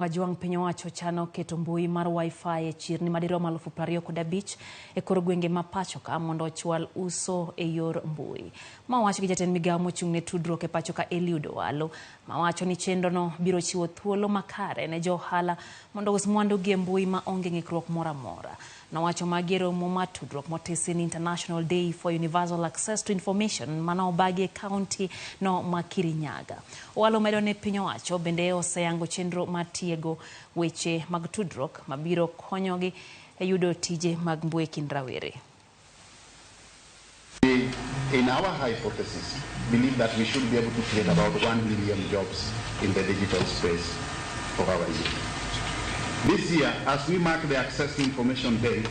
Ajwang' piny owacho chano keto mbui mar Wi-Fi e chirni madirom 25,000 e kor gwenge ma pacho ka mondo ochwal uso e yor mbui. Ma owacho gi jatend migawo mochung' ne tudruok e pacho ka Eliud Owalo, ma wacho ni chenro no biro chiwo thuolo makare ne jo ohala mondo ous mwandu gi e mbui ma onge ng'ikruok moro amora. Nowacho magi e romo mar tudruok motisi ni International Day for Universal Access to Information mane obagi e kaunti no ma Kirinyaga. Owalo medo ni piny owacho bende oseyango chenro mar tiego weche mag tudruok mabiro konyogi e yudo tije mag mbui e kind rawere. We, in our hypothesis, believe that we should be able to create about 1 million jobs in the digital space for our youth. This year, as we mark the Access to Information Day,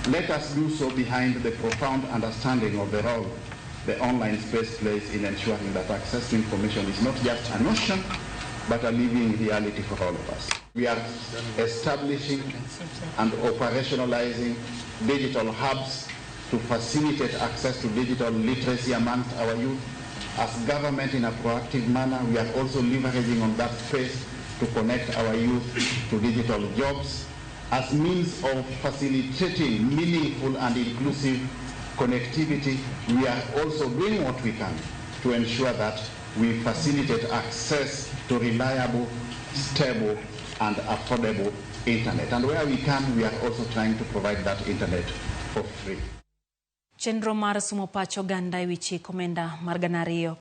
let us do so behind the profound understanding of the role the online space plays in ensuring that access to information is not just a notion, but a living reality for all of us. We are establishing and operationalizing digital hubs to facilitate access to digital literacy amongst our youth. As government, in a proactive manner, we are also leveraging on that space to connect our youth to digital jobs as means of facilitating meaningful and inclusive connectivity. We are also doing what we can to ensure that we facilitate access to reliable, stable, and affordable internet. And where we can, we are also trying to provide that internet for free. Chenro mar somo pach oganda e wi chik omenda mar 2000.